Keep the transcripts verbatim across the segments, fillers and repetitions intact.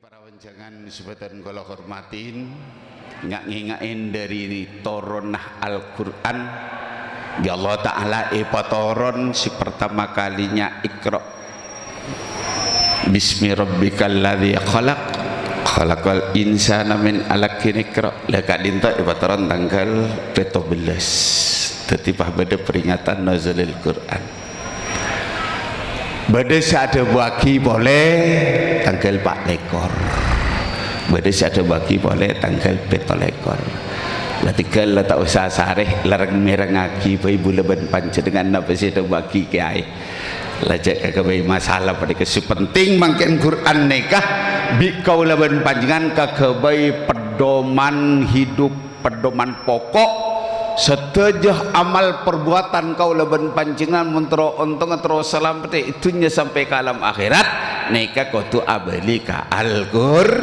Para panjhennengngan sè bhâdhân kaulâ hormatin, nga'-ngènga'è dhâri toronna Al-Qur'an, bi' Allah Ta'ala èpatoron sè partama kalina Iqra. Bismi rabbikal ladzi khalaq, khalaqal insana min alaq, Iqra. La ka'dinto èpatoron tangghâl pètto bellâs. Dhâddhi pas bâdâ peringatan Nuzulil Qur'an. Bâdâ sè adhâbuwâghi polè tangghâl pa' lèkor. Bâdâ sè adhâbuwâghi polè tangghâl pètto lèkor. La tèghâl la ta' osa sarè, la rèng-mèrèngngaghi bhâi bulâ bân panjhennengngan napa sè èdhâbuwâghi kèyaè. La jhâ' kaghâbây masalah panèka. Sè penting mangkèn Qur'an nèka bi' kaulâ bân panjhennengngan kaghâbây pedoman hidup, pedoman pokok. Sadhâjâ amal parbuwâdhân kaulâ bân panjhennengngan mon terro ontong, terro salamet è dhunnya sampè' ka alam akhèrat, nèka kodhu abâli ka Al-Qur-,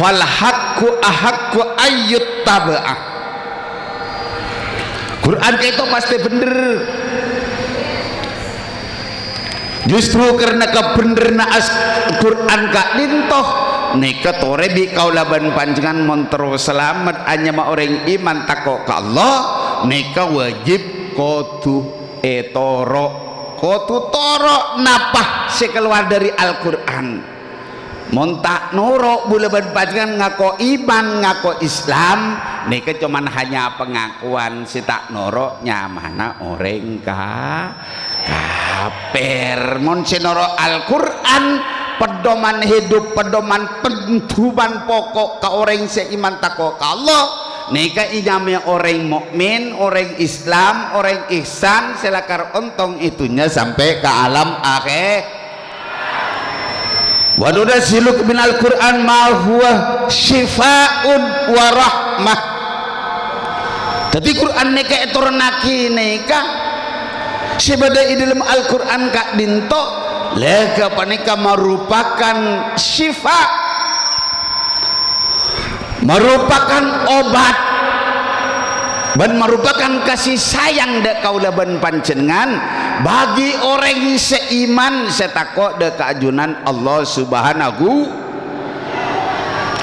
"Fal haqqu ahaqqu ayyuttaba'a." Qur'an ka'dinto pastè bhendher. Justru karna kabhendherranna as-, Qur'an ka'dinto, nèka torè bi' kaulâ bân panjhennengngan mon terro salamet anyama orèng iman tako' ka Allah, nèka wajib kodhu ètoro', kodhu toro' napa sè kalowar dhâri Al-Qur'an. Mon ta' noro', bulâ bân panjhennengngan ngako iman, ngako Islam, nèka coma hanya pangakowan, sè ta' noro' nyamana orèng ka-, kafir. Mon sè noro' Al-Qur'an, pedoman hidup, pedoman, pedoman pokok ka orèng sè iman tako' ka Allah, nèka ènyamaè orèng mukmin, orèng Islam, orèng ihsan, sè lakar ontong è dhunnya sampè' ka alam akhè-, "Wa nunazzilu minal Qur'an ma huwa syifaa'un wa rahmah." Dhâddhi Qur'an nèka ètoronnaghi nèka sè bâdâ è dhâlem Al-Qur'an ka'dinto, la ghâpanèka marupakan syifa', marupakan obat, bân marupakan kasih sayang dâ' kaulâ bân panjhennengngan bagi orèng sè iman, sè tako' dâ' ka ajunan Allah Subhanahu.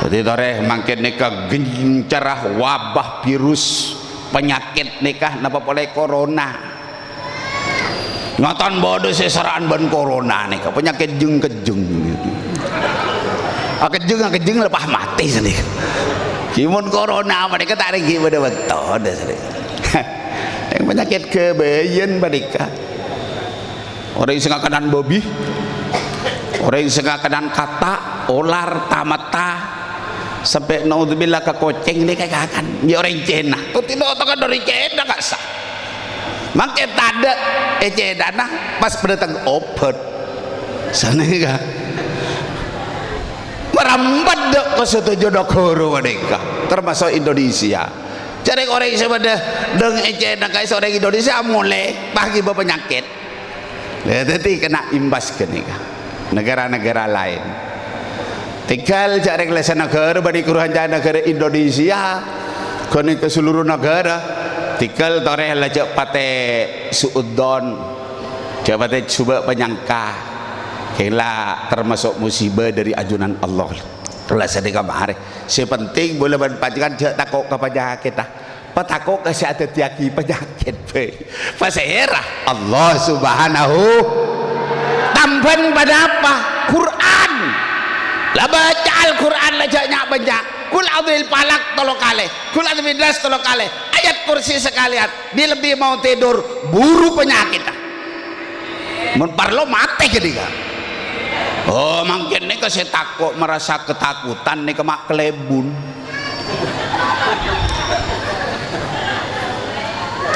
Dhâddhi torè mangkèn nèka ghâncara wabah virus panyakèt nèka napa polè corona. Ngotan bâdâ sè sara'an bân corona nèka, panyakèt jeng-kejjeng. Akejjeng-akejjeng lepas matè sanèka. Ghi mon corona panèka ta' rèngghi bâdâ bâktona sanèka. Yang panyakèt ghâbâyân panèka. Orèng sè ngakanan babi, orèng sè ngakanan kata', olar, tamata, sampè' naudzubillah ka kocèng nèka èkakan. Bi' orèng Cèna. Dhâddhi otokan orèng Cèna ka'issa'. Mangkèn tadâ' è Cènana pas padâteng obat. Sanèka. Marambât dâ' ka sadhâjâ naghârâ panèka, termasuk Indonesia. Jhâ' rèng orèng sè padâ dâ' è Cèna ka'issa' orèng Indonesia molè pas ghibâ panyakèt. Lha, dhâddhi kena imbas ghânèka. Negara-negara laèn. Tèghâl jhâ' rèng lèsan naghârâ bânnè ghuru hancana naghârâ Indonesia, ghânèka seluruh naghârâ. Tèghâl torè la jhâ' patè su'udzon, jhâ' patè jhubâ' panyangka. Kèng la termasuk musibah dâri ajunan Allah. La sanèka marè. Sè penting bulâ bân panjhennengngan jhâ' tako' ka panyakètta. Patako' ka sè adhâddhiyâghi panyakèt bhâi. Pasèra? Allah Subhanahu. Tambhâna ponapa? Qur'an. La bâca Al-Qur'an la jhâ' nya'-bânnya'. Qul a'udzu bil falaq tello kalè. Qul a'udzu bin nas tello kalè. Ayat kursi sakalèyan. Bilâ bi' mau tidur, buru panyakètta. Mon parlo matè ghânèka. Oh, mangkèn nèka sè tako' marasa katakotan nèka ma' kalèbun.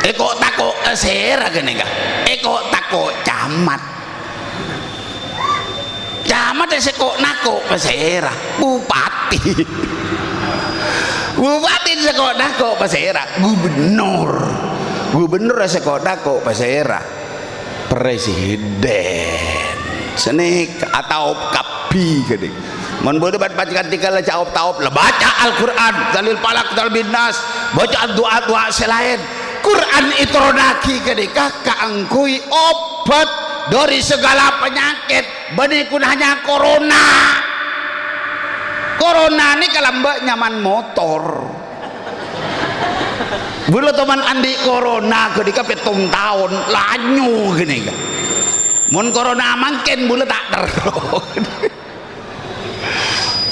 Èko' tako' ka sèra ghânèka. Èko' tako' camat. Camat sè ko'-nako' pasèra? Bupati. Bupati sè ko'-nako' pasèra? Gubernur. Gubernur sè ko'-nako' pasèra? Presiden. Sanèka atawa kabbhi ghânèka. Mon bulâ bân panjhennengngan tèghâl jhâ' op-taop, la bâca Al-Qur'an, dalil falaq, dalil bin nas, bâca du'a-du'a sè laèn. Qur'an ètoronnaghi ghânèka kaangghuy obat dâri saghâlâ panyakèt, bânnè ghun hanya corona. Nane kalamba nyaman motor. Bulâ toman andi' corona ghânèka pèttong taon, lanjhâng ghânèka. Mon corona mangkèn bulâ ta' terro.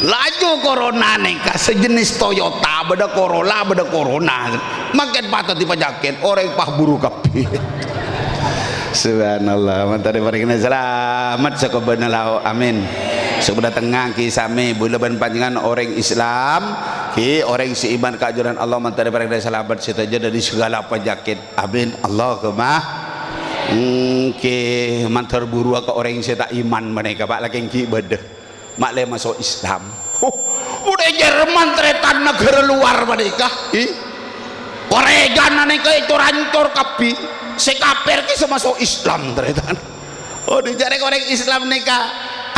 Lanjhâng corona nèka sejenis Toyota, bâdâ Corolla, bâdâ Corona. Mangkèn patè dâddhi panyakèt, orèng paburu kabbhi. Subhanallah, mantara parèngana salamet sakobâna lao. Amin. Sè bâdâ tengnga, ghi, samè bulâ bân panjhennengngan orèng Islam, ghi, orèng sè iman ka Junjungan Allah, mantara parèngana salamet sadhâjâ dâri saghâlâ panyakèt. Amin. Allahumma. Èngghi, mandhâr buruwâ ka orèng sè ta' iman panèka, Pak, lakè ghi' bâdâ. Ma'lè maso' Islam. Huh, budaya Jerman, tarètan, naghârâ lowar panèka. Hi. Korea nèka ècor-ancor kabbhi. Sè kafir kè sè maso' Islam, tarètan. Oh, dhi jârèya orèng Islam nèka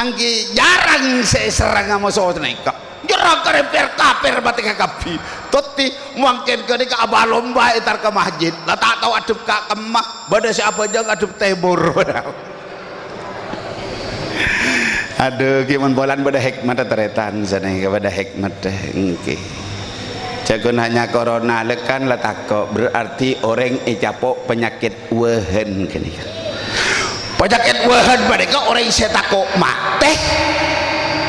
èngghi jhârâng sè èserrang maso' nèka. Jhârâng kafir-kafir patè ka kabbhi. Tottè mangkèn ghânèka aba-lomba èntar ka masjid. La ta' tao addhep ka kemma, bâdâ sè abhâjâng addhep tèmor. Adhu, ghi' mon polana bâdâ hikmat, tarètan, sanèka bâdâ hikmat, èngghi. Jhâ' ghun hanya corona lè kan la tako', berarti orèng ècapo' panyakèt Wuhan ghânèka. Panyakèt Wuhan panèka orèng sè tako' matè,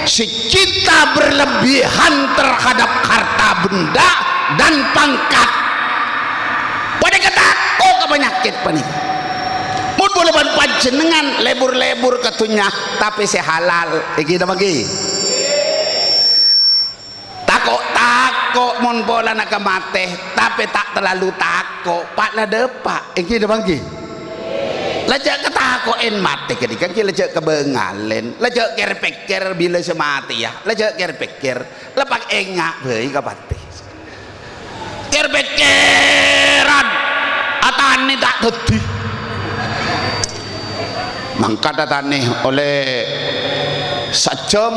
sè cinta berlebihan terhadap harta benda dan pangkat. Panèka tako' ka panyakèt panèka. Mon bulâ bân panjhennengngan lebur-lebur ka dhunnya, tapè sè halal, èngghi napa èngghi? Tako'-tako' mon polana ka matè, tapè ta' terlalu tako', pa' la dâpa', èngghi napa èngghi? La jhâ' katako'en matè ghânèka, èngghi la jhâ' kabângalèn, la jhâ' kèr-pèkkèr bilâ sè matèya, la jhâ' kèr-pèkkèr, la pa' enga' bhâi ka patè. Kèr-pèkkèran, atanè ta' dhâddhi. Mangkat atanè ollè sajjhâm,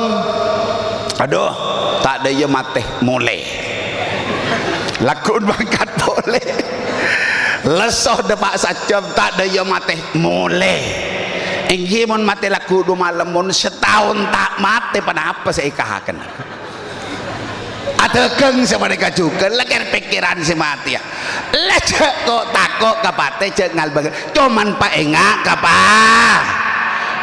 adhu, ta' dâ' iyâ matè, molè. Lagghu'en mangkat polè. Lesso dâpa' sajjhâm, ta' dâ' iyâ matè, molè. Èngghi mon matè lagghu' du malem, mon sataon ta' matè, ponapa sè èkakana? Adhâghâng sapanèka jhughân, la kèr-pèkkèran sè matèya. La jhâ' ko'-tako' ka patè, jhâ' ngalbâng. Coman paènga' ka pa-,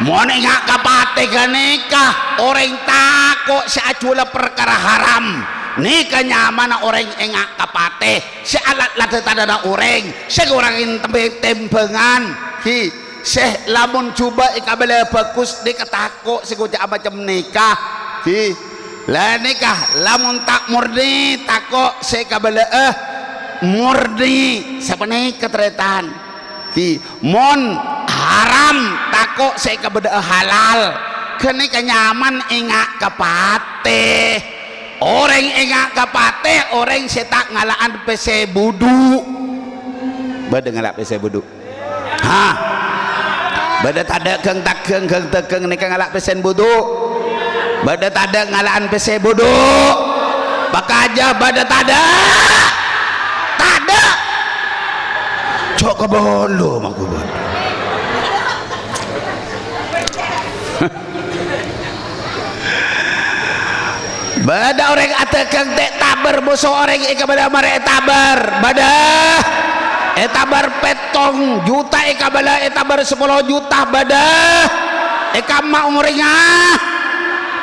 mon ènga' ka patè ghânèka, orèng tako' sè ajhuwâlâ parkara haram. Nèka nyamana orèng ènga' ka patè, sè alat la dâ-tadâna orèng, sè korang tem-, tèmbhângan. Ghi, sè lamon jhubâ' èkabâlâ bhâghus, nèka tako' sè ngoca'a macem nèka. Ghi, la nèka lamon ta' morni, tako' sè èkabâlâ'â morni. Sapanèka, tarètan. Ghi, mon haram, tako' sè èkabâlâ'â halal. Ghânèka nyaman ènga' ka patè. Orèng ènga' ka patè, orèng sè ta' ngala'an pèssè budhu. Bâdâ ngala' pèssè budhu? Ha? Bâdâ tadâ' ghâng-taghâng, ghâng-taghâng nèka ngala' pèssèna budhu? Bâdâ tadâ' ngala'an pèssè budhu? Pakajâ bâdâ tadâ'? Tadâ'. Jhâ' kabâlâ, mangkubun. Bâdâ orèng adâghâng tè' tabâr, moso orèng èkabâlâ marè ètabâr. Bâdâ ètabâr pèttong juta, èkabâlâ ètabâr sapolo juta. Bâdâ è kamma orèngnga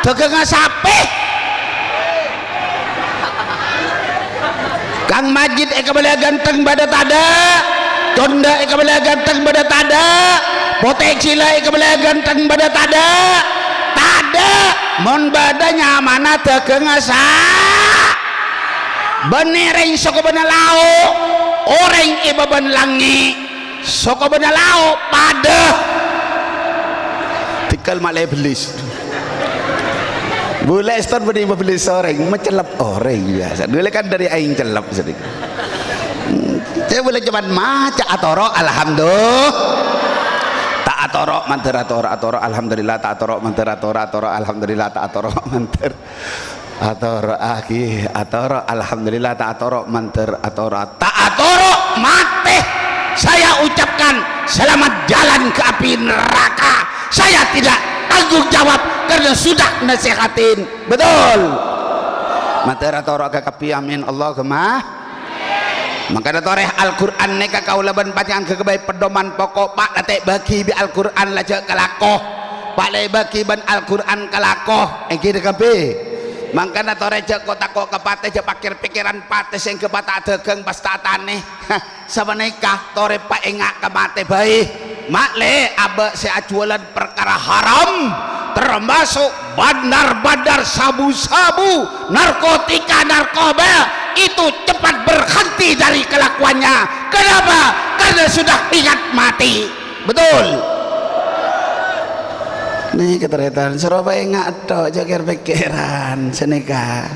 dâghângnga sapè. Kang Majid èkabâlâ ghântheng bâdâ tadâ'? Condâ èkabâlâ ghântheng bâdâ tadâ'? Potè' Jhilâ èkabâlâ ghântheng bâdâ tadâ'? Tadâ'. Mon bâdâ nyamana dâghângnga sa-, bânnè rèng sokobâna lao', orèng è bâbân langngè'. Sokobâna lao' padâ. Tèngghâl ma'lè bellis. Bulâ èston bânnè mabellis orèng, macellep orèng biyasa. Dulâ kan dâri aèng cellep sèdhâ. Sè bulâ coma maca atoro', alhamdulillah. Ta' atoro', mandhâr atoro', atoro', alhamdulillah, ta' atoro', mandhâr atoro', atoro', alhamdulillah, ta' atoro', mandhâr. Atoro'aghi, atoro', alhamdulillah, ta' atoro', mandhâr, atoro', ta' atoro', matè. Saya ucapkan selamat jalan ke api neraka. Saya tidak tanggung jawab karena sudah nasehatin. Betul? Mator atoro' kakabbhi, amin, Allahumma. Mangkana torè Al-Qur'an nèka kaulâ bân panjhennengngan ghâghâbây pedoman pokok, pa' la ta' èbâghi bi' Al-Qur'an la jhâ' kalako. Pa' la èbâghi bân Al-Qur'an kalako. Èngghi dâ' kabbhi. Mangkana torè jhâ' ko-tako ka patè, jhâ' pakèr-pèkkèran patè sèngghâ pa' ta' dhâghâng pas ta' tanè. Sapanèka torè paènga' ka matè bhâi. Ma'lè abâ' sè ajhuwâlân parkara haram, tamaso' bandar-bandar sabu-sabu, narkotika, narkoba, itu cepat berhenti dari kelakuannya. Kenapa? Karena sudah ingat mati. Betul? Nèka tarètan, soro paènga' tok, jhâ' kèr-pèkkèran, sanèka.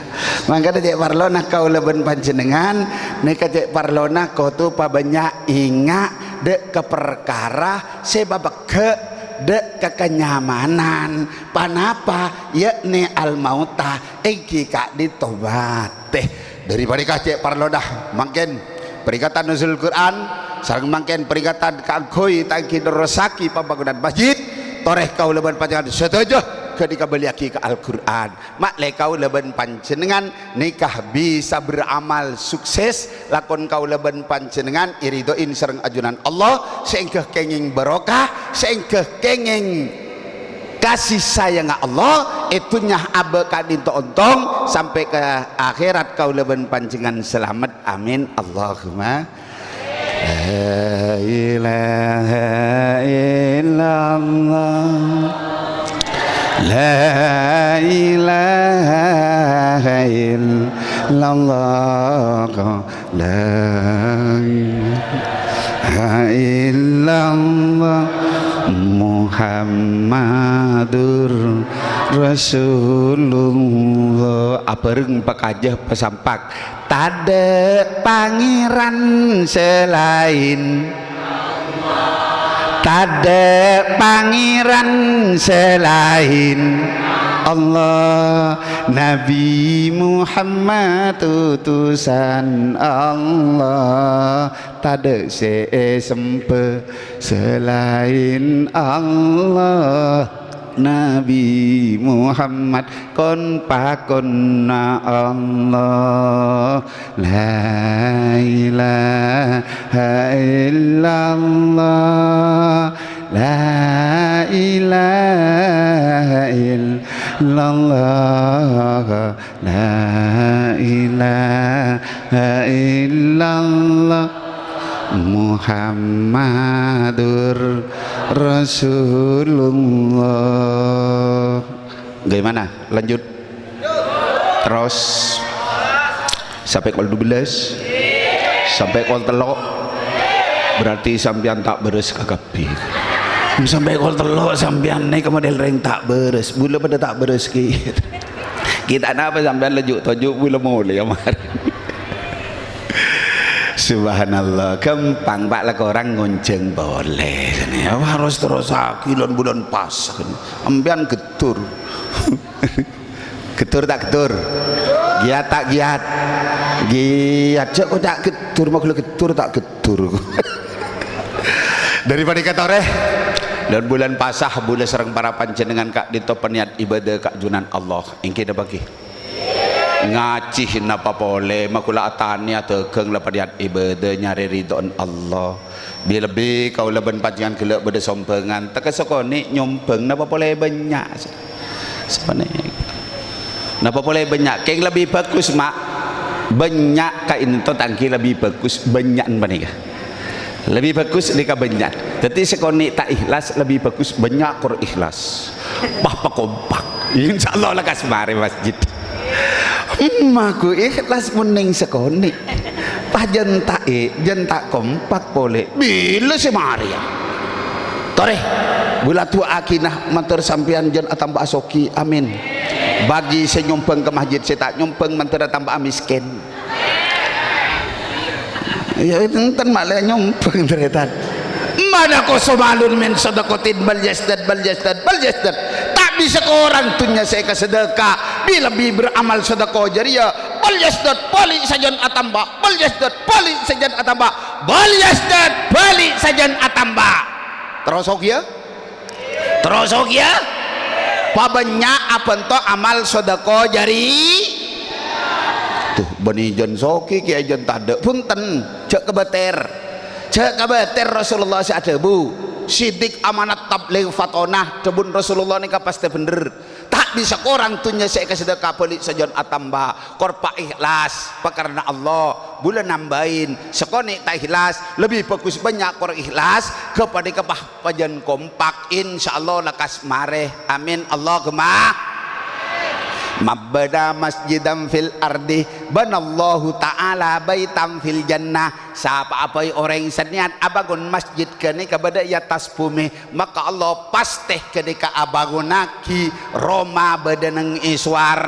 Mangkana cè' parlona kaulâ bân panjhennengngan, nèka cè' parlona kodhu pabânnya' ènga' dâ' ka parkara sè mapeggâ' dâ' ka kanyamanan. Panapa? Ya'ni al-mauta, èngghi ka'dinto matè. Dâri panèka cè' parlona mangkèn peringatan Nuzul Quran, sareng mangkèn peringatan kaangghuy ta' èngghi nerrossaghi pambangunan masjid, torè kaulâ bân panjhennengngan sadhâjâ ghâdhi kabâliyaghi ka Al-Qur'an. Ma'lè kaulâ bân panjhennengngan nèka bisa beramal sukses, lakon kaulâ bân panjhennengngan èridhoin sareng ajunan Allah, saèngghâ kèngèng barokah, saèngghâ kèngèng kasih sayangnga Allah, è dhunnya abâ' ka'dinto ontong, sampè' ka akhèrat kaulâ bân panjhennengngan salamet. Amin. Allahumma. La ilaha illallah. La ilaha illallah. La ilaha illallah Muhammadur Rasulullah. Abhâreng pakajâ pasampak. Tadâ' pangèran sè laèn. Tadâ' pangèran sè laèn. Allah, Nabi Muhammad utusan Allah. Tadâ' sè èsembhâ sè laèn Allah. Nabi Muhammad kon-pakonna Allah. La ilaha illallah. La ilaha illallah. La ilaha illallah Muhammadur Rasulullah. Bagaimana? Lanjut. Terus. Sampè' kol dua belas. Sampè' kol tello'. Berarti sampèyan ta' bârâs ka kabbhi. Sampè' kol tello' sampèyan nèka model rèng ta' bârâs. Bulâ padâ ta' bârâs ghi. Kita napa sampèyan laju toju' bulâ molè ya, Mar? Subhanallah, ghâmpang, Pak, la korang ngonjhâng polè. Wah, terros-terrosaghi lon-bulân pasa. Sampèyan gheddur. Gheddur ta' gheddur? Giyat ta' giyat? Giyat. Jhâ' koca' gheddur, maghâlâ gheddur ta' gheddur. Dâri panèka torè, lon-bulân pasa bulâ sareng para panjhennengngan ka'dinto paniat ibâdâ ka ajunan Allah. Èngghi napa èngghi? Ngajhi napa polè, maghâlâ atanè adhâghâng la paniat ibâdâ nyarè ridho'an Allah. Bi-, lebbi kaulâ bân panjhennengngan ghellâ' bâdâ sombhângan, tekka sakonè' nyombhâng napa polè bânnya'. Sapanèka. Napa polè bânnya'? Kèng lebbi bhâghus, Ma'. Bânnya' ka'dinto ta' èngghi lebbi bhâghus bânnya'an panèka. Lebbi bhâghus nèka bânnya'. Dâddhi sakonè' ta' ikhlas, lebbi bhâghus bânnya' kor ikhlas. Pas pakompak. Insyaallah la kas marè masjid. Emma ghu ikhlas mon nèng sakonè'. Pas jân ta' è, jân ta' kompak polè. Bilâ sè marè, ya? Torè, bulâ du'aaghina, mator sampèyan jân atamba'a soghi. Amin. Bagi sè nyombhâng ka masjid, sè ta' nyombhâng, mator atamba'a mèskèn. Ya, enten ma'lè nyombhâng, tarètan. Ma naqasa malun min shadaqatin bal yazdad, bal yazdad, bal yazdad. Ta' bisa korang dhunnya sè èkasadhâka, bilâ bi-, beramal sadhâka jâriyah. Bal yazdad, bâli' sajân atamba. Bal yazdad, bâli' sajân atamba. Bal yazdad, bâli' sajân atamba. Terros, ya? Terros, ya? Pabânnya' abhânto amal sadhâka jâri-, Bânnè jân soghi, kèya jân tadâ'. Bhunten, jhâ' kabâtèr. Jhâ' kabâtèr, Rasulullah sè adhâbu, "Siddiq amanat tabligh fatonah." Dhâbuna Rasulullah nèka pastè bhender. Ta' bisa korang dhunnya sè èkasadhâka bâli' sajân atamba. Kor pa' ikhlas, pakarana Allah. Bulâ nambâi. Sakonè' ta' ikhlas, lebbi bhâghus bânnya' kor ikhlas. Ghâpanèka pa-, pajhân kompak. Insyaallah lekkas marè. Amin. Allahumma. "Man bana masjidan fil ardi, banallahu ta'ala baitan fil jannah." Sapa'a bhâi orèng sè niyat abângon masjid ghânèka bâdâ è attas bhumè, maka Allah pastè ghânèka abângonnaghi roma bâdâ neng è sowar.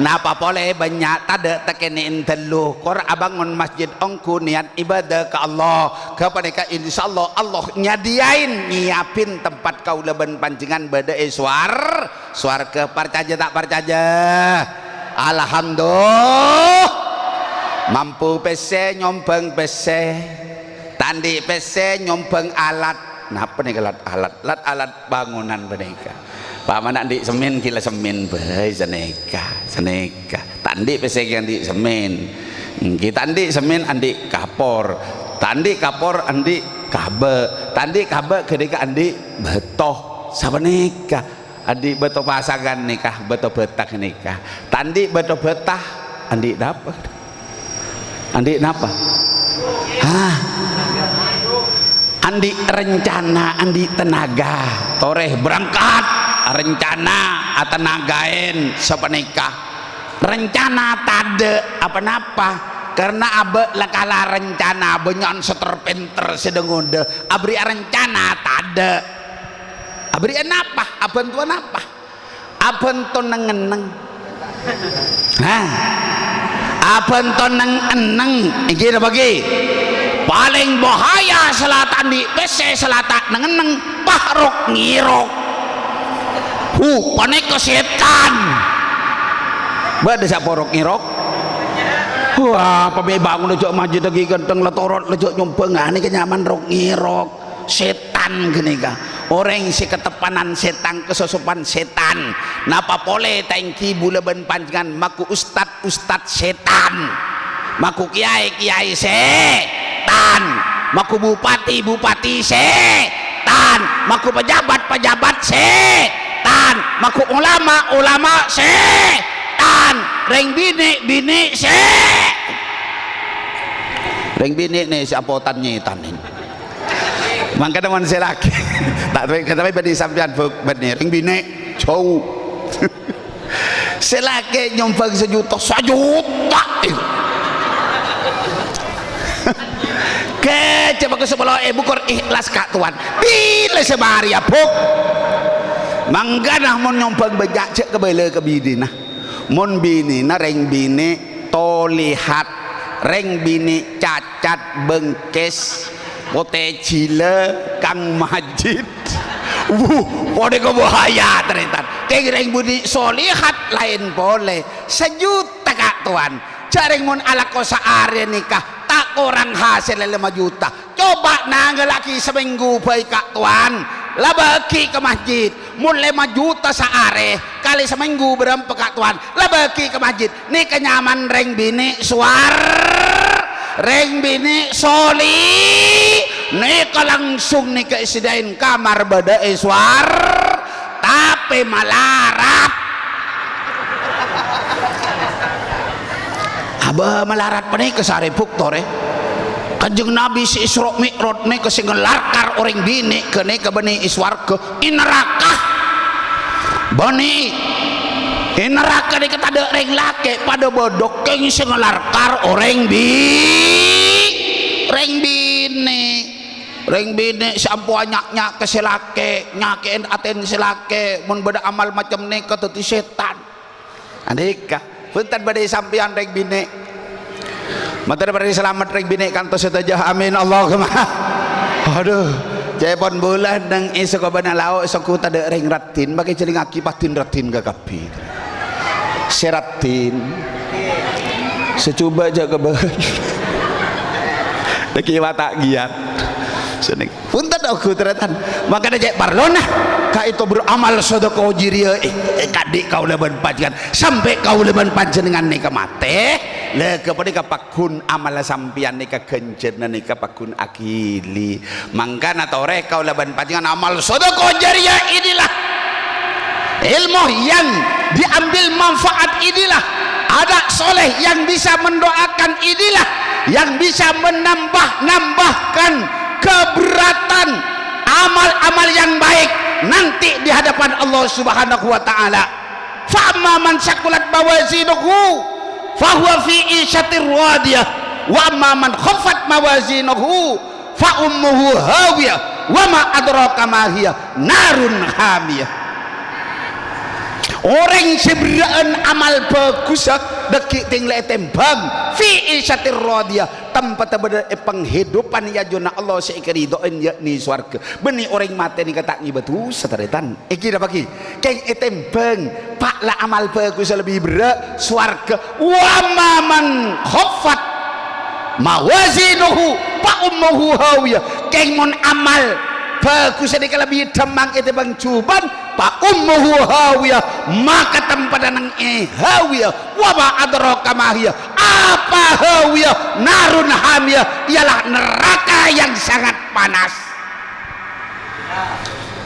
Napa polè bânnya' tadâ' takènè'èn dâllu, kor abângon masjid ongghu niyat ibadah ka Allah. Ghâpanèka insyaallah Allah nyadiyâin, nyiapin tempat kaulâ bân panjhennengngan bâdâ è sowar-, sowarghâ. Parcajâ ta' parcajâ? Alhamdulillah. Mampu pèssè, nyombhâng pèssè. Ta' andi' pèssè, nyombhâng alat. Napa nèka alat-alat? Alat-alat bângonan panèka. Pamana andi' semmèn, ghilâ semmèn bhâi sanèka, sanèka. Ta' andi' pèssè ghi' andi' semmèn. Èngghi ta' andi' semmèn, andi' kapor. Ta' andi' kapor, andi' kabâ'. Ta' andi' kabâ' ghânèka andi' bâto. Sapanèka. Andi' bâto pasangan nèka, bâto bâtang nèka. Ta' andi' bâto bâtang, andi' napa? Andi' napa? Hah? Andi' rencana, andi' tenaga. Torè berangkat, rencana atenagaèn sapanèka. Rencana tadâ' apa-napa, karena abâ' la kala rencana, bânnya'an sè ter-pènter sè dâ-ngodâ, aberri'a rencana tadâ'. Aberri'a napa? Abhântowa napa? Abhânto neng-enneng. Hah? Abhânto neng-enneng. Èngghi napa ghi? Palèng bahaya sè la ta' andi' pèssè, sè la ta' neng-enneng, pas rok-ngèrok. Huh, panèka sètan. Bâdâ sè pas rok-ngèrok? Wah, pamè bângon la jhâ' majidhâghi ghântheng, la torot, la jhâ' nyombhâng, anèka nyamana rok-ngèrok. Sètan ghânèka. Orèng sè kateppanan sètan, kasosopan sètan. Napa polè ta' èngghi bulâ bân panjhennengngan makkè ustad-ustad sètan. Makkè kèyaè-kèyaè sètan. Makkè bupati-bupati sètan. Makkè pejabat-pejabat sètan. Makkè ulama-ulama sètan. Rèng binè'-binè' sè-, rèng binè' nè sè apotan nyètan. Mangkana mon sè lakè, ta' tapè, tapè bânnè sampèyan, Bu, bânnè rèng binè', jhâu. Sè lakè nyombhâng sajuta, sajuta. Kècè' pakai sapolo èbu kor ikhlas ka' towan. Bilâ sè marèya, Bu? Mangkana mon nyombhâng bânnya' jhâ' kabâlâ ka binèna. Mon binèna rèng binè' tolihat, rèng binè' cacat bengkes, potè jhilâ, kang majid. Wuh, panèka bahaya, tarètan. Kèng rèng binè' solihat laèn polè. Sajuta ka' towan. Jhâ' rèng mon alako saarè nèka, ta' korang hasèlla lèma juta. Coba' nangghâllaghi samènggu bhâi ka' towan. La bâghi ka masjid. Mon lèma juta saarè, kalè samènggu bârâmpa ka' towan. La bâghi ka masjid. Nèka nyamana rèng binè' sowar-, rèng binè' soli-, nèka langsung nèka èsadhiyâin kamar bâdâ è sowar-, tapè malarat. Abâ malarat panèka sarè buktorè. Kanjeng Nabi sè Isra Mi'raj nèka sè ngalarkar orèng binè' ghânèka bânnè è sowarghâ, è naraka. Bânnè, è naraka nèka tadâ' rèng lakè', padâ bâdâ kèng sè ngalarkar orèng bi-, rèng binè'. Rèng binè' sè ampo anya'-nya' ka sè lakè', nyakè'è atèna sè lakè', mon bâdâ amal macem nèka dhâddhi sètan. Andika, bhunten bâdâ è sampèyan rèng binè'. Mator bâri salamet rèng binè' kantos sadhâjâ. Amin. Allahumma. Adhu, ca'èpon bulâ neng è sakobâna lao' songko tadâ' rèng raddhin, makè jhâlingaghi paddhin raddhin kakabbhi. Sè raddhin. Sè jhubâ' jhâ' kabâl. Lagi wata' giyat. Seneng. Bhunten Togu, tarètan. Mangkana cè' parlona ka'dinto beramal sedekah jariyah, eh, eh, ka'dinto kaulâ bân panjhennengngan, sampè' kaulâ bân panjhennengngan nèka matè, lè, ghâpanèka paggun amalla sampèyan nèka ghânjhârânna nèka paggun aghili. Mangkana torè kaulâ bân panjhennengngan amal sedekah jariyah inilah ilmu yang diambil manfaat inilah, anak soleh yang bisa mendoakan inilah, yang bisa menambah-nambahkan keberatan amal-amal yang baik nanti di hadapan Allah Subhanahu wa Ta'ala. Fa amma man saqulat mawazinuhu, fahuwa fi isyatir radiyah. Wa amma man khaffat mawazinuhu, fa ummuhu hawiyah, wa ma adraka ma hiya, narun hamiyah. Orèng sè berrâ'ân amal bhâghussa, dâggi' tènglâ ètèmbhâng, fi isyatir radiyah, tempatta bâdâ è panghidupan è ajunanna Allah sè èkaridhoè, yakni sowarghâ. Bânnè orèng matè nèka ta' ngibâ dhusa, tarètan. Èngghi napa ghi? Kèng ètèmbhâng, pa' la amal bhâghussa lebbi berrâ', sowarghâ. Wa amma man khaffat mawazinuhu, fa ummuhu hawiyah. Kèng mon amal bhâghussa nèka lebbi dhâmmang ètèmbhâng jhubân, fa ummuhu hawiyah, maka tempatta neng è hawiyah. Wa ma adraka ma hiya. Apa hawiyah? Narun hamiyah, ialah neraka yang sangat panas.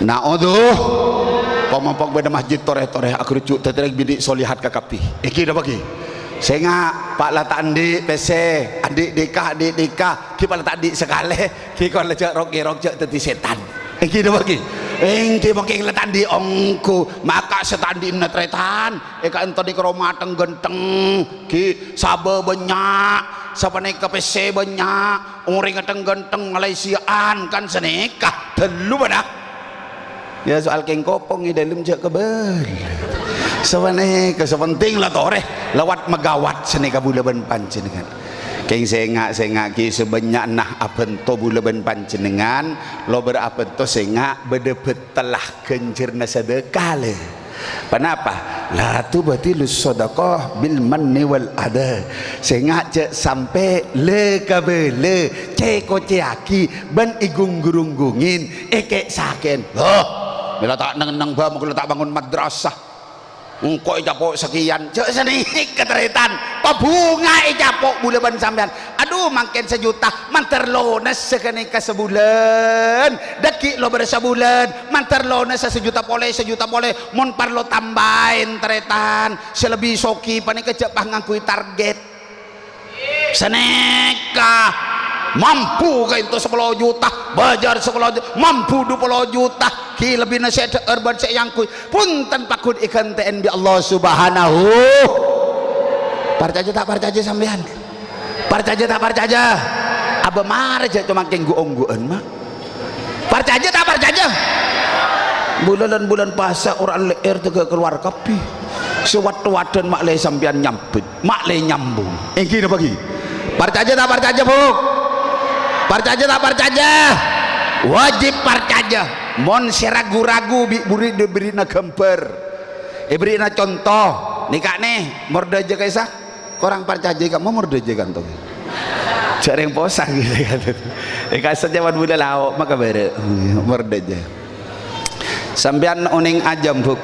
Na'udzu, pamopok bâdâ masjid torè-torè aghâruju' dâddhi rèng binè' solihat kakabbhi. Èngghi napa ghi? Sènga', pa' la ta' andi' pèssè, andi' dhika, andi' dhika, ghi pa' la ta' andi' sakalè, ghi kon la jhâ' rok-ngèrok jhâ' dâddhi sètan. Èngghi napa ghi? Èngghi mangkèn la ta' andi' ongghu, maka sè ta' andi'na tarètan, è ka'dinto nèka roma thèng-ghânthèng, ghi sabâ bânnya', sapanèka pèssè bânnya', orèng thèng-ghânthèng Malaysiaan kan sanèka, tello bâdâ. Ya, soal kèng kopong è dâlem jhâ' kabâl. Sapanèka, sè pentèng la torè, lewat megawatt sanèka bulâ bân panjhennengngan. Kèng sènga', sènga' ghi sabânnya'na abhânto bulâ bân panjhennengngan, lobâr abhânto sènga' bâdâ bâttèlla ghânjhârânna sadâka, lè. Ponapa? La tubtilus shadaqah bil manni wal adha. Sènga' jhâ' sampè' lè-kabâlâ, cè-kocèyaghi, bân ègunggu-runggungin, èkè'-sakè'èn. Loh, mèla ta' neng-enneng bâ, monggu la ta' bangun madrasah. Engko' ècapo' sakèyan, jhâ' sanèka tarètan. Pabhunga ècapo' bulâ bân sampèyan. Adhu, mangkèn sajuta, mandhâr lonassa ghânèka sabulân. Dâggi' lobâr sabulân, mandhâr lonassa sajuta polè, sajuta polè. Mon parlo tambâi, tarètan. Sè lebbi soghi panèka jhâ' pas ngangghuy target. Sanèka mampu ka'dinto sapolo juta, bâjâr sapolo juta, mampu dupolo juta, ghi lebbina sè dhâ'âr bân sè èangghuy. Ponten pagghun èghântè'èn bi' Allah Subhanahu. Parcajâ ta' parcajâ sampèyan? Parcajâ ta' parcajâ? Abâ mara jhâ' coma kèng ghu-ongghuwân, ma'. Parcajâ ta' parcajâ? Bulân-bulân pasa Qur'an lè'èr tèghâ kalowar kabbhi. Sè wad-wadân ma' lè sampèyan nyambit, ma' lè nyambung. Èngghi napa ghi? Parcajâ ta' parcajâ, Bu? Parcajâ ta' parcajâ? Wajib parcajâ. Mon sè ragu-ragu bi' buri-, èbherri'na ghâmbhâr. Èbherri'na conto. Nèka nè, mordhâjâ ka'issa. Korang parcajâ ka' momor dâjâ kantong. Jhâ' rèng posang gitu kan. Èkasè jhâman bulâ lao' maka bârâ'. Momor dâjâ. Sampèyan onèng ajâm, Bu'?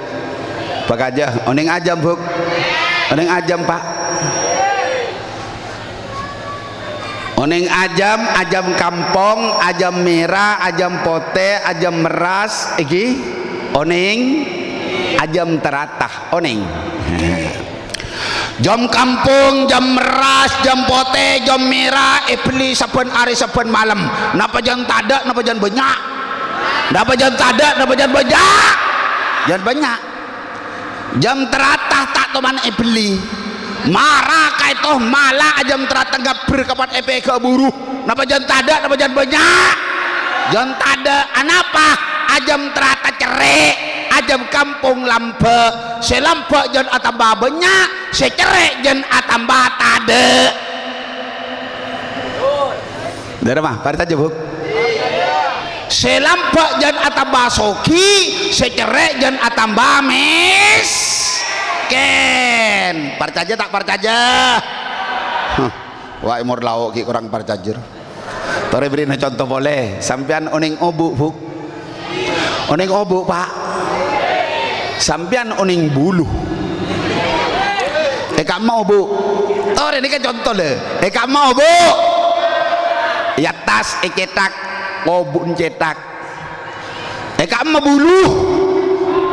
Pakajâ, onèng ajâm, Bu'? Onèng ajâm, Pa'? Onèng ajâm, ajâm kampong, ajâm mèra, ajâm potè, ajâm meras, èngghi? Onèng ajâm tarata, onèng. Jâm kampong, jâm meras, jâm potè, jâm mèra, èbelli sabbhân arè, sabbhân malem. Napa jân tadâ', napa jân bânnya'? Napa jân tadâ', napa jân bânnya'? Jân bânnya'. Jâm tarata ta' toman èbelli. Mara kaèto mala ajâm tarata ngabbher ka pat èpèghâ' buru. Napa jân tadâ', napa jân bânnya'? Jân tadâ'. Anapa? Ajâm tarata cerrè', ajâm kampong lambâ'. Sè lambâ' jân atamba bânnya', sè cerrè' jân atamba tadâ'. Dârâmma, parcajâ, Bu'? Sè lambâ' jân atamba soghi, sè cerrè' jân atamba mèskèn. Parcajâ ta' parcajâ? Huh. Wa' èmor lao' ghi' korang parcajâ. Torè bherri'na conto polè. Sampèyan onèng obu', Bu'? Onèng obu', Pa'? Sampèyan onèng bulu? È ka'emma obu'? Torè nèka conto, lè. È ka'emma obu'? È attas ècèthak, obu'na cèthak. È ka'emma bulu?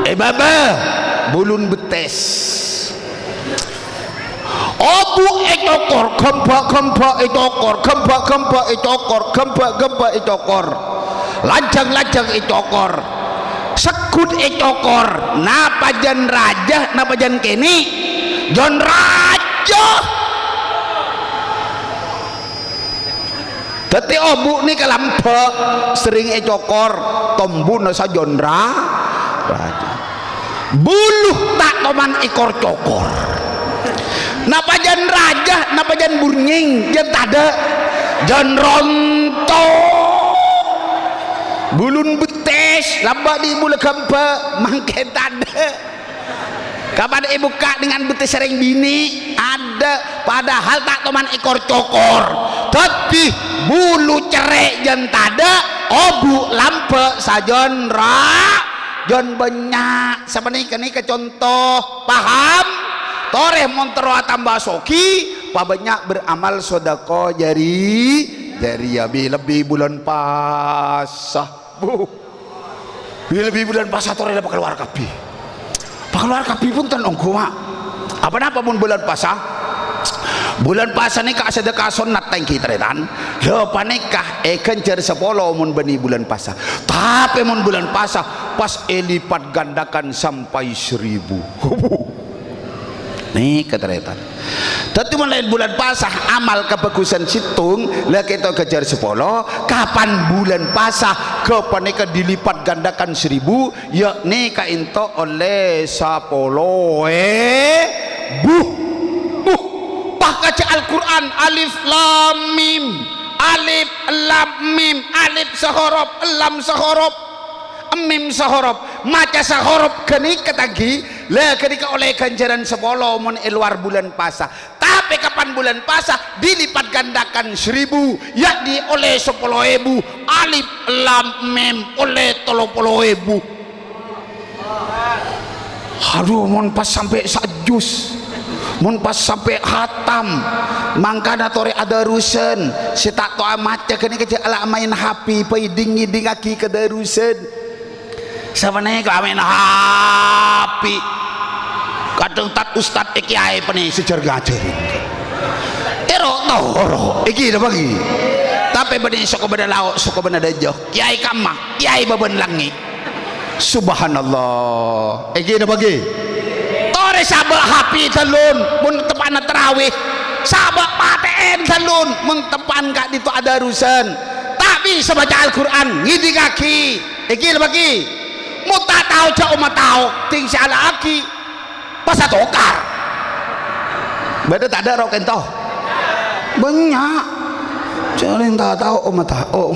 È bâbâ, bulun bettès. Obu' ècokor, ghâmbhâ'-ghâmbhâ' ècokor, ghâmbhâ'-ghâmbhâ' ècokor, ghâmbhâ'-ghâmbhâ' ècokor. Lajâng-lajâng ècokor. Segghut ècokor. Napa jân rajâ, napa jân kènè'? Jân rajâ. Dhâddhi obu' nèka lambâ', serrèng ècokor, tombuna sajân ra-, rajâ. Bulu ta' toman èkor cokor. Napa jân rajâ, napa jân burnèng, jân tadâ', jân ronto. Bulun bettès, lambâ' dhi' bulâ ghâmbhâ', mangkèn tadâ'. Kapan èbukka' dengan bettès sareng binè'? Adâ', padahal ta' toman èkor cokor. Dhâddhi, bulu cerrè' jân tadâ', obu' lambâ' sajân ra-, jân bânnya'. Sapanèka nèka conto. Paham? Torè mon terro atamba soghi, pabânnya' beramal sodako jari-, jariya, bi-, lebbi bulân pasa. Bu. Bi-, lebbi bulân pasa torè la pakalowar kabbhi. Pakalowar kabbhi bhunten ongghu, Ma'. Apa napa mon bulân pasa? Bulân pasa nèka asadhâka sonnat, ta' ènggi, tarètan. Lha panèka èghânjhâr sapolo mon bânnè bulân pasa. Tapè mon bulân pasa, pas èlipat gandakan sampai seribu. Nèka, tarètan. Dhâddhi, mon laèn bulân pasa, amal kabhâghusân sèttong, la kento ghânjhâr sapolo, kapan bulân pasa, ghâpanèka dilipat gandakan seribu, yakni kaènto ollè sapolo èbu. Buh, pas kaca Al-Qur'an, alif lam mim, alif lam mim, alif sahorop, lam sahorop. Mim sahorop, maca sahorop ghânèka taghi, la ghânèka ollè ghânjhârân sapolo mon è lowar bulân pasa. Tapè kapan bulân pasa, dilipat gandakan seribu, yakni ollè sapolo èbu, alif lam mim ollè tello polo èbu. Adhu, mon pas sampè' sajus. Mon pas sampè' khatam, mangkana torè adârusân. Sè ta' tao maca ghânèka jhâ' la maèn H P, bhâi dhing-ngèdhingngaghi ka dârusân. Sapanèka maèn H P. Kadhâng tat-ustad è kèyaè panè sè jhâr-ngajhâri. Èro-toro', èghi napa ghi? Tapè bânnè soko bâdâ lao', soko bâdâ dâjâ. Kèyaè kamma, kèyaè bâbân langngè'. Subhanallah. Èghi napa ghi? Torè sabâ' H P dâlun, mon teppa'na tarawih. Sabâ' patè'èn dâlun, mon teppa'na ka'dinto adârusân. Ta' bisa maca Al-Qur'an, ngèdhingngaghi. Èghi napa ghi? Mon ta' tao, jhâ' omma tao, dhing sè ala'aghi. Pas atokar. Bâdâ tadâ' ro' kento? Bânnya'. Jhâ' rèng ta' tao, omma tao.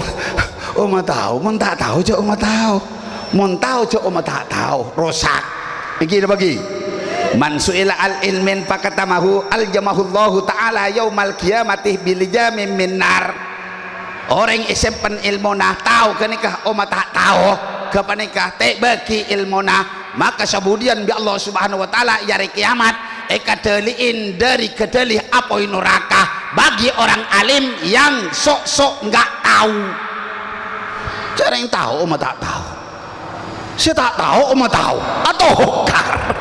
Omma tao, mon ta' tao, jhâ' omma tao. Mon tao, jhâ' omma ta' tao. Rosak. Èghi napa ghi? Man su'ila an ilmin fakatamahu aljamahullahu ta'ala yaumal qiyamati bilijamin min nar. Orèng èsempen èlmona, tao ghânèka, omma ta' tao, ghâpanèka, ta' èbâghi èlmona, maka sabudhiyân bi' Allah Subhanahu wa Ta'ala è arè kèyamat èkadhâli'in dâri ghâdhâli apoy noraka bagi orang alim yang sok-sok enggak tahu. Jhâ' rèng tao, omma ta' tao. Sè ta' tao, omma tao. Atokar.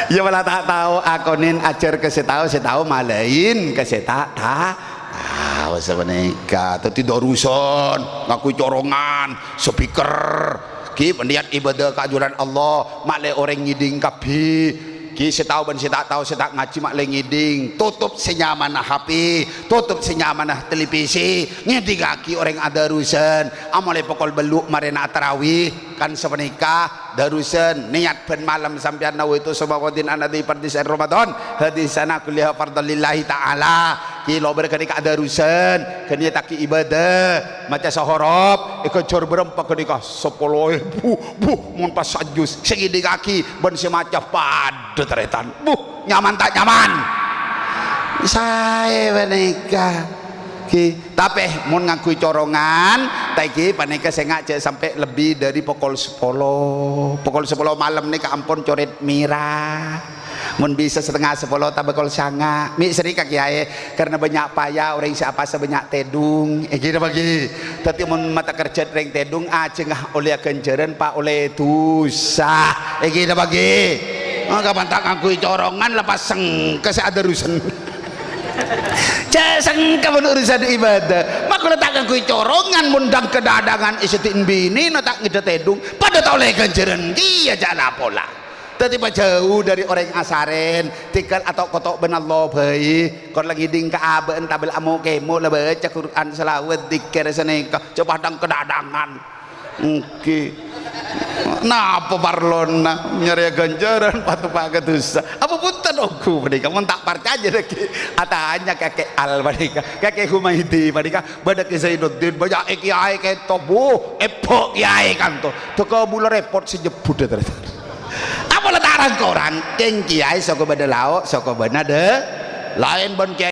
Iyâ, pola ta' tao, akonèn ajhâr ka sè tao, sè tao malaèn ka sè ta', ta'. Ah, sapanèka. Dhâddhi dârusân, ngaku corongan, speaker. Ghi bânnèyan ibâdâ ka ajunan Allah, ma'lè orèng ngèdhing kabbhi. Ghi sè tao bân sè ta' tao, sè ta' ngajhi ma'lè ngèdhing. Totop sè nyamana H P, totop sè nyamana televisi. Ngèdhingngaghi orèng adârusân. Amolè pokol bâllu' marèna atarawih. Kan sapanèka. Dârusân, niyat bân malem sampèyan nawaitu shauma ghadin an adhi fardhi syahr Ramadan, hadhihi sana kulliha fardhan lillahi ta'ala. Ghi lobâr ghânèka dârusân, ghâ niyattaghi ibâdâ, maca sahorop, èghânjhâr bârâmpa ghânèka? Sapolo èbu. Buh, mon pas sajus, sè ngèdhingngaghi bân sè maca padâ tarètan. Buh, nyaman ta' nyaman? Saè panèka. Ghi, tapè mon ngangghuy corongan, ta' ghi panèka sènga' jhâ' sampè' lebbi dhâri pokol sapolo. Pokol sapolo malem nèka ampon corèt mèra. Mon bisa satengnga sapolo ta' pokol sanga'. Mè' sèrè ka kèyaè, karna bânnya' paya orèng sè apasa bânnya' tèdung. Èngghi napa ghi? Dhâddhi mon mata kerja rèng tèdung, ajângnga ollèya ghânjhârân, pa' ollè dhusa. Èngghi napa ghi? Mangka bân ta' ngangghuy corongan, la pas sengka sè adhârusan. Jhâ' sengka mon urusan ibadah. Makkala ta' ngangghuy corongan, mon dhâng-kadhâdhângan èsèdhi'in binèna ta' ngèdhâ tèdung, padâ ta' ollè ghânjhârân kèya jhâ' la pola. Dhâddhi pajhâu dhâri orèng asarèn, tèngghâl ato'-koto' bân Allah bhâi. Kor la ngèdhing ka abâ'na tabel amo-kemo la bâca Qur'an, salawat, dzikir sanèka, jhâ' padâ dhâng-kadhâdhângan. Èngghi. Napa parlona nyarè ghânjhârân, pa' topa' ka dhusa? Apa bhunten ongghu panèka? Mon ta' parcajâ lagi, atanya Kakè Al panèka, Kakè Humaidi panèka, bâdâ Kè Zainuddin, bânnya' kèyaè kènto, bu, èbâ' kèyaè kanto. Dâ' kabulâ rèpot sè nyebbhut, dhâ-, dhâ-, dhâ-. Apa la ta' rang-korang? Kèng kèyaè soko bâdâ lao', soko bâdâ dâ-, laèn bân kèyaè.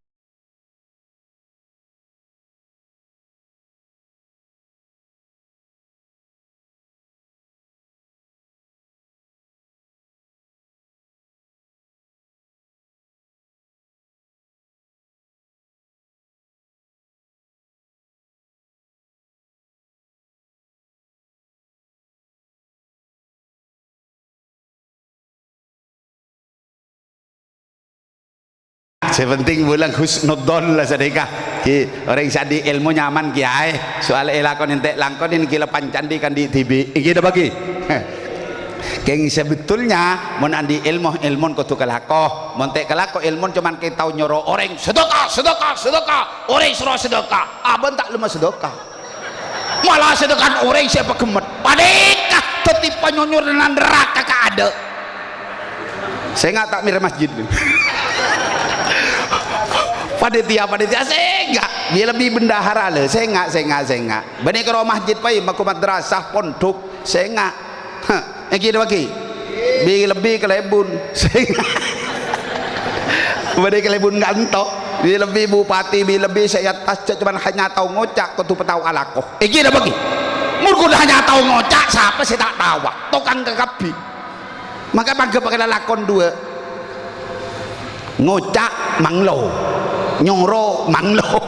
Sè penting bulâ husnudzon la sanèka. Ghi, orèng sè andi' èlmo nyaman kèyaè. Soal èlakon ènte' langkon èngghi la pancandhi kandhi' dhibi'. Èngghi napa ghi? Kèng sabetulnya mon andi' èlmo, èlmon kodhu kalako. Mon ta' kalako èlmon coma kèng tao nyoro orèng, "Sedekah, sedekah, sedekah." Orèng soro sedekah, abâ'na ta' lem sedekah. Mala sedekah orèng sè paghemmet. Panèka dhâddhi panyonyoranna naraka kaadâ'. Sènga' ta' mèra masjid. Panitia, panitia, sènga'. Bi-, lebbi bendahara lè. Sènga', sènga', sènga'. Bânnè karo masjid, paè, mago madrasah, pondhuk. Sènga'. Hah, èngghi napa ghi? Bi-, lebbi kalèbun. Sènga'. Bânnè kalèbun kanto. Bi-, lebbi bupati, bi-, lebbi sè è attas, jhâ' coma hanya tao ngoca', kodhu patao alako. Èngghi napa ghi? Mon kodhu hanya tao ngoca', sapa sè ta' taowa? Tokang kakabbhi. Mangka pangghâbâ ka lalakon duwâ'. Ngoca' manglo, nyoro manglo.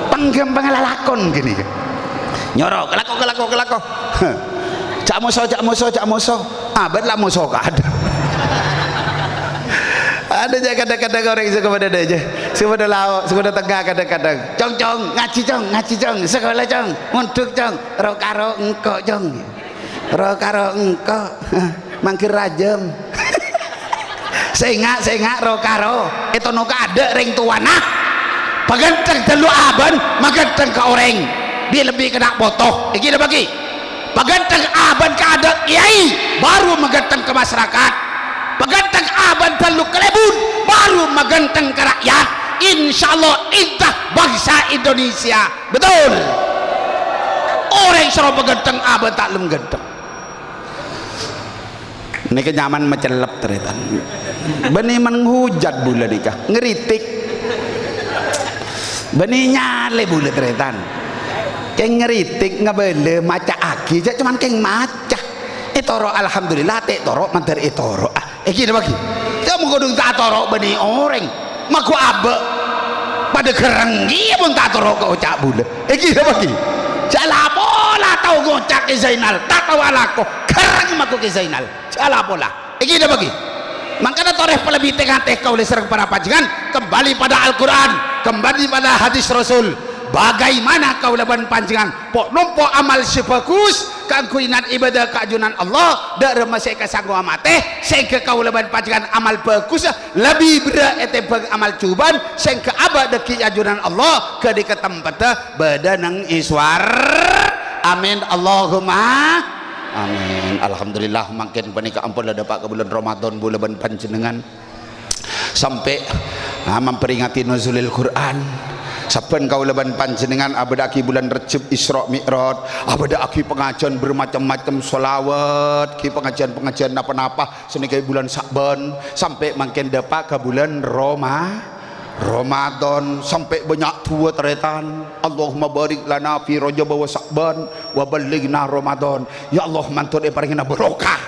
Pangghâmpang lalakon ghânèka. Nyoro, kalako, kalako, kalako. Jhâ' moso, jhâ' moso, jhâ' moso. Abâ'na la moso kaadâ'. Adâ' jhâ' kadhâng-kadhâng orèng sè padâ dâjâ, sè padâ lao', sè padâ tengnga kadhâng-kadhâng. "Cong, Cong, ngajhi, Cong, ngajhi, Cong. Sakola, Cong. Mondhuk, Cong. Ro-karo engko', Cong." Ro-karo engko', mangghir rajâm. Sènga', sènga', ro-karo. Ètono kaadâ' rèng towana. Paghânteng dâllu abâ'na, maghânteng ka orèng. Bi-, lebbi kèna' poto. Èngghi napa ghi? Paghânteng abâ'na kaadâ' kèyaè, baru maghânteng ka masyarakat. Paghânteng abâ'na dâllu kalèbun, baru maghânteng ka rakyat. Insyaallah, intah bangsa Indonesia. Betul. Orèng soro paghânteng, abâ'na ta' lem ghânteng. Nèka nyaman macellep, tarètan. Bânnè man-, ngujhât bulâ nèka, ngritik. Bânnè nyalè bulâ, tarètan. Kèng ngritik, ngabâlâ, maca'aghi, jhâ' coma kèng maca. Ètoro', alhamdulillah, ta' ètoro', mandhâr ètoro'. Ah, Èngghi napa ghi? Yâ, mon kodhung ta' atoro' bânnè orèng. Mago abâ' padâ ghârreng kèya mon ta' atoro' ka oca' bulâ. Èngghi napa ghi? Jhâ' la pola tao ngoca' Kè Zainal, ta' tao alako. Ghârreng mago Kè Zainal. Jhâ' la pola. Èngghi napa ghi? Mangkana torè palebbi tè-ngatè kaulâ sareng para panjhennengngan, kembali pada Al-Qur'an, kembali pada hadis Rasul. Bagaimana kaulâ bân panjhennengngan po'-nompo' amal sè bhâghus kaangghuy nan-, ibadah ka ajunan Allah, dâ' remma sè èkasanggo'a matè, sèngghâ kaulâ bân panjhennengngan amal bhâghussa lebbi berrâ' ètèmbhâng amal jhubâ'ân, sèngghâ abâ' dâggi' ajunan Allah ghânèka tempeddhâ bâdâ neng è sowar-, amin, Allahumma amin. Alhamdulillah, mangkèn panèka ampon la dâpa' ka bulân Ramadan, bulâ bân panjhennengngan. Sampè', ah, mamperingati Nuzulil Qur'an. Sabbhân kaulâ bân panjhennengngan abâdhâ'aghi bulân Rejjeb Isra Mi'raj, abâdhâ'aghi pangajhiyân bermacem-macem, sholawat, ghi pangajhiyân-pangajhiyân napa-napa, sanèka bulân Sya'ban, sampè' mangkèn dâpa' ka bulân Roma-, Ramadan sampè' bânnya' du'a, tarètan. Allahumma barik lana fi Rajab wa Sya'ban wa ballighna Ramadan. Ya Allah, mandhâr èparèngana barokah.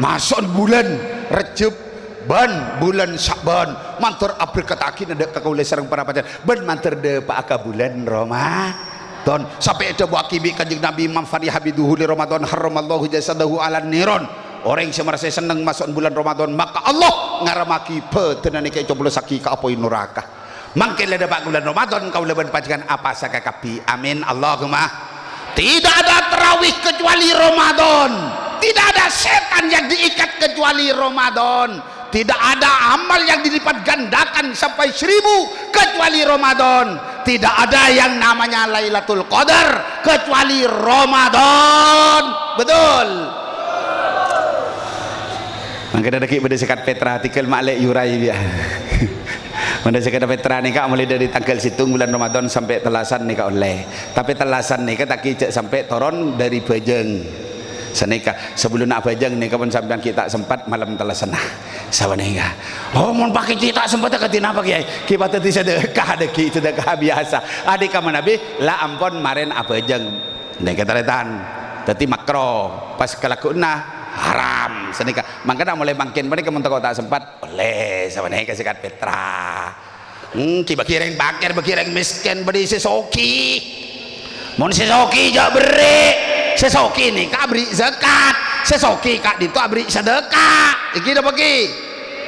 Maso' bulân Rajab bân bulân Sya'ban. Mandhâr aberkadhâghi nèka ka kaulâ sareng para panjhennengngan. Bân mandhâr dâpa'a ka bulân Ramadan. Sampè' èdhâbuwâghi bi' Kanjeng Nabi, "Man fariha bi dukhuli Ramadan harramallahu jasadahu 'alan niran." Orèng sè marasè senneng maso' bulân Ramadan, maka Allah ngaramaghi bhâdhânna nèka ècoblossaghi ka apoy naraka. Mangkèn la dâpa' bulân Ramadan, kaulâ bân panjhennengngan apasa kakabbhi. Amin, Allahumma. Tidak ada tarawih kecuali Ramadan. Tidak ada setan yang diikat kecuali Ramadan. Tidak ada amal yang dilipat gandakan sampai seribu kecuali Ramadan. Tidak ada yang namanya Lailatul Qadar kecuali Ramadan. Betul. Mangkèn dhâggi' bâdâ zakat fitrah, tèngghâl ma'lè yurai biya. Mon zakat fitrah nèka mulai dari tangghâl sèttong bulân Ramadan sampè' tellasan nèka ollè. Tapè tellasan nèka ta' kèya jhâ' sampè' toron dari bhâjâng. Sanèka, sabellunna abhâjâng nèka pon sampèyan ghi' ta' sempat malem tellasanna. Sapanèka. Oh, mon pakè ghi' ta' sempat kadhi napa, Kèyaè? Ghi' padâddhi sedekah, adâ' ghi' sedekah biyasa. Adhi' ka manabi, la ampon marèn abhâjâng. Nèka tarètan. Dhâddhi makro. Pas kalagghuna haram. Sanèka. Mangkana molaè mangkèn panèka mon tako' ta' sempat, ollè sapanèka zakat fitrah. Hmm, ghi' bâgi rèng pakèr, bâgi rèng mèskèn, bâdâ sè soghi. Mon sè soghi jhâ' berri'. Sè soghi nèka aberri' zakat. Sè soghi ka'dinto aberri' sadâkah. Ènggi napa ghi?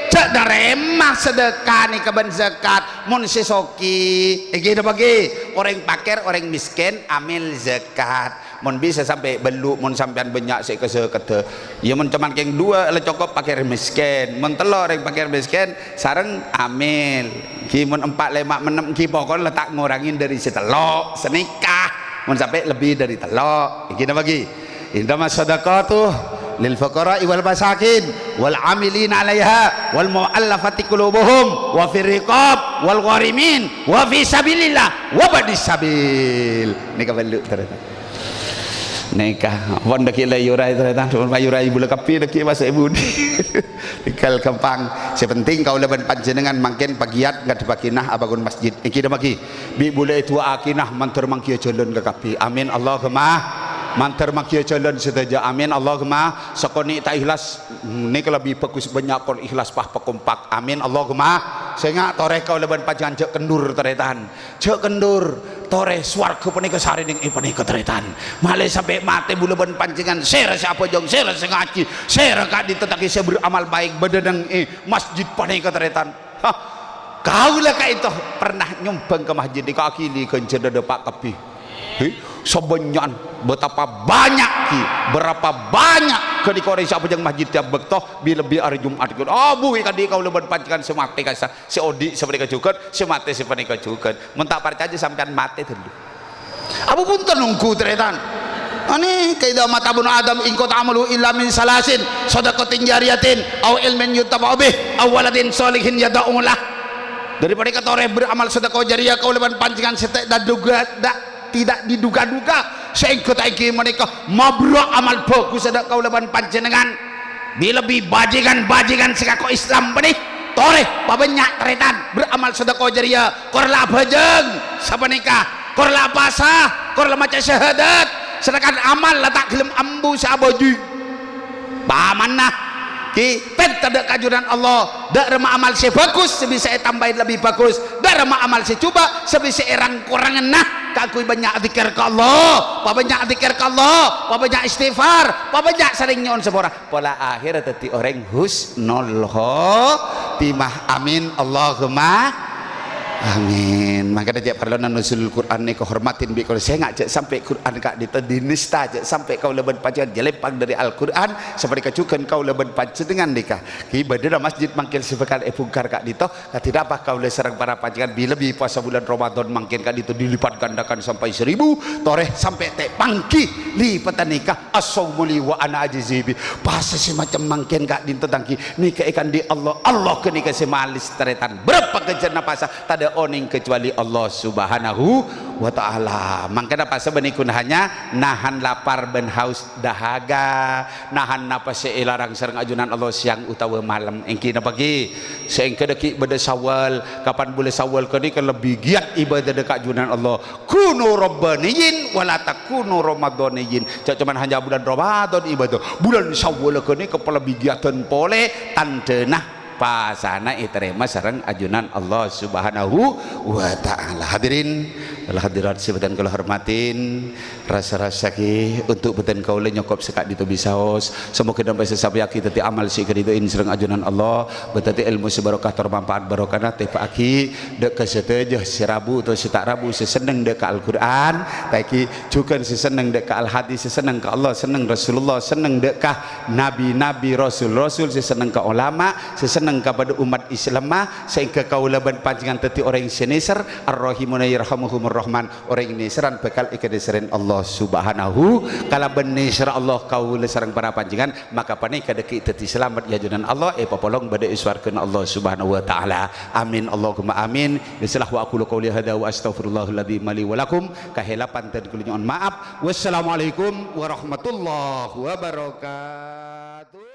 Jhâ' narèma sadâkah nèka bân zakat. Mon sè soghi, ènggi napa ghi? Orèng pakèr, orèng mèskèn, amèl zakat. Mon bisa sampè' bâllu', mon sampèyan bânnya' sè èkasèkèdhâ. Iyâ, mon coma kèng duwâ' la cokop pakèr mèskèn. Mon tello' rèng pakèr mèskèn sareng amèl. Ghi mon empa', lèma', ennem, ghi pokokna la ta' ngorangè dâri sè tello'. Sanèka. Mon sampè' lebbi dâri tello'. Ènggi napa ghi? Innama shadaqatu lil fuqara'i wal masakin wal amilina 'alaiha wal mu'allafati qulubuhum wa fir riqab wal gharimin wa fi sabilillah wa ba'dis sabil. Nèka bâllu' tarètan. Nèka, pon dhâggi' la yurai tarètan, pon pa yurai bulâ kabbhi dhâggi' pas è budi. Tèngghâl ghâmpang. Sè penting kaulâ bân panjhennengngan mangkèn pagiyat ngadhebbhâghi nah abhângon masjid. Ènggi napa ghi? Bi' bulâ èdu'aaghi nah mandhâr manggiyâ jhâlân kakabbhi. Amin Allahumma. Mandhâr manggiyâ jhâlân sadhâjâ. Amin Allahumma. Sakonè' ta' ihlas, nèka lebbi bhâghus bânnya' kol ihlas pah pakompak. Amin Allahumma. Sènga' torè kaulâ bân panjhennengngan jhâ' kendhur tarètan. Jhâ' kendhur, torè sowarghâ panèka sarènèng èpanèka tarètan. Malè sampè' matè bulâ bân panjhennengngan, sèra sè abhâjâng, sèra sè ngajhi, sèra ka'dinto ta' kèya sè beramal baik, bâdâ neng è masjid panèka tarètan. Hah, kaulâ ka'dinto pernah nyombhâng ka masjid nèka aghili ghânjhârânna dâpa' kabbhi. He, sabânnya'an, betapa banyak ghi, berapa banyak ghânèka orèng sè abhâjâng masjid tiap bâkto, bi-, lebbi arè Jum'at. Abu, ka'dinto kaulâ bân panjhennengngan sè matè ka'issa'. Sè odi' sapanèka jhughân, sè matè sapanèka jhughân. Mon ta' parcajâ sampèyan matè dâllu. Abu punten ongghu tarètan. Ane, "Kaidza mata bunu Adam in qata'a amaluhu illa min salasin, shadaqatin jariyatin, au ilmin yuntafa'u bih, au waladin sholihin yad'u lah." Dâri panèka torè beramal sedekah jariyah kaulâ bân panjhennengngan sè ta' daduga-, da-, tidak diduga-duga. Saèngghâ ta' ènggi manèka mabruk amal bhâghus dâ' kaulâ bân panjhennengngan. Bi-, lebbi bajingan-bajingan sè ngako Islam panè. Torè, pabânnya' tarètan, beramal sedekah jariyah, kor la abhâjâng sapanèka, kor la apasa, kor la maca syahadat, sedangkan amal la ta' ghellem ambu sè abâji. Pamanna, ki, pènta dâ' kaajunan Allah, dâ' remma amal sè bhâghus sè bisa ètambâi lebbi bhâghus, dâ' remma amal sè jhubâ' sè bisa èrang-korangana kaangghuy bânnya' dzikir ka Allah, pabânnya' dzikir ka Allah, pabânnya' istighfar, pabânnya' serrèng nyo'on sapora. Pola akhèr dhâddhi orèng husnul khotimah. Amin, Allahumma amin. Mangkana jhâ' parlona nuzulul Qur'an nèka hormadhi bi' kaulâ. Sènga' jhâ' sampè' Qur'an ka'dinto dinista, jhâ' sampè' kaulâ bân panjhennengngan jhâ' lèmpang dâri Al-Qur'an, sapanèka jhughân kaulâ bân panjhennengngan nèka. Ki bâdâna masjid mangkèn sè bhâkal èbhungkar ka'dinto, kadhi napa kaulâ sareng para panjhennengngan bi-, lebbi pasa bulân Ramadan mangkèn ka'dinto dilipat gandakan sampè' seribu, torè sampè' tèpangghi lipatan nèka. As-shaumu li wa ana ajzi bih. Pasa sè macem mangkèn ka'dinto tangghi. Nèka èkandhi Allah. Allah ghânèka sè malès tarètan. Bârâmpa ghânjhârânna pasa? Tadâ' onèng kecuali Allah Subhanahu wa Ta'ala. Mangkana pasa bânnè ghunahanya nahan lapar bân haus dahaga, nahan napa sè èlarang sareng ajunan Allah sèyang otabâ malem. Èngghi napa ghi? Sèngghâ dhâggi' bâdâ Syawal, kapan bulâ Syawal ghânèka lebbi giyat ibadahna ka ajunan Allah. Kunu rabbaniyin wa la takunu ramadhaniyin. Jhâ' coma hanya bulân Ramadan ibadah. Bulân Syawal ghânèka palebbi giyadhân polè, tandhâna pasana ètarèma sareng ajunan Allah Subhanahu wa Ta'ala. Hadirin, wal hadirat sè bhâdhân kaulâ hormatin, rassa-rassa ghi untuk bhâdhân kaulâ nyokop sè ka'dinto bisaos. Samoga nampa sè sampèyaghi dhâddhi amal sè èkaridhoi sareng ajunan Allah, bâdâddhi èlmo sè barokah tor manfaat barokahna tèbâ'aghi dâ' ka sadhâjâ sè rabu otabâ sè ta' rabu sè senneng dâ' ka Al-Qur'an, ta' èngghi jhughân sè senneng dâ' ka Al-Hadis, sè senneng ka Allah, senneng Rasulullah, senneng dâ' ka nabi-nabi, rasul-rasul, sè senneng ka ulama, sè senneng kapadâ ommat Islamma, saèngghâ kaulâ bân panjhennengngan dhâddhi orèng sè nèser, Ar-Rahimuna yarhamuhumur Rahman, orèng nèseran bhâkal èkanèserrè Allah Subhanahu, kalabân nèserra Allah kaulâ sareng para panjhennengngan, maka panèka dhâggi' dhâddhi salamet è ajunan Allah, èpapolong bâdâ è sowarghâna Allah Subhanahu wa Ta'ala. Amin, Allahumma amin. Bismillah, wa aqulu qauli hadza wa astaghfirullahal adzim li wa lakum. Kahèlafan dhân kaulâ nyo'on ma'af. Wassalamualaikum warahmatullahi wabarakatuh.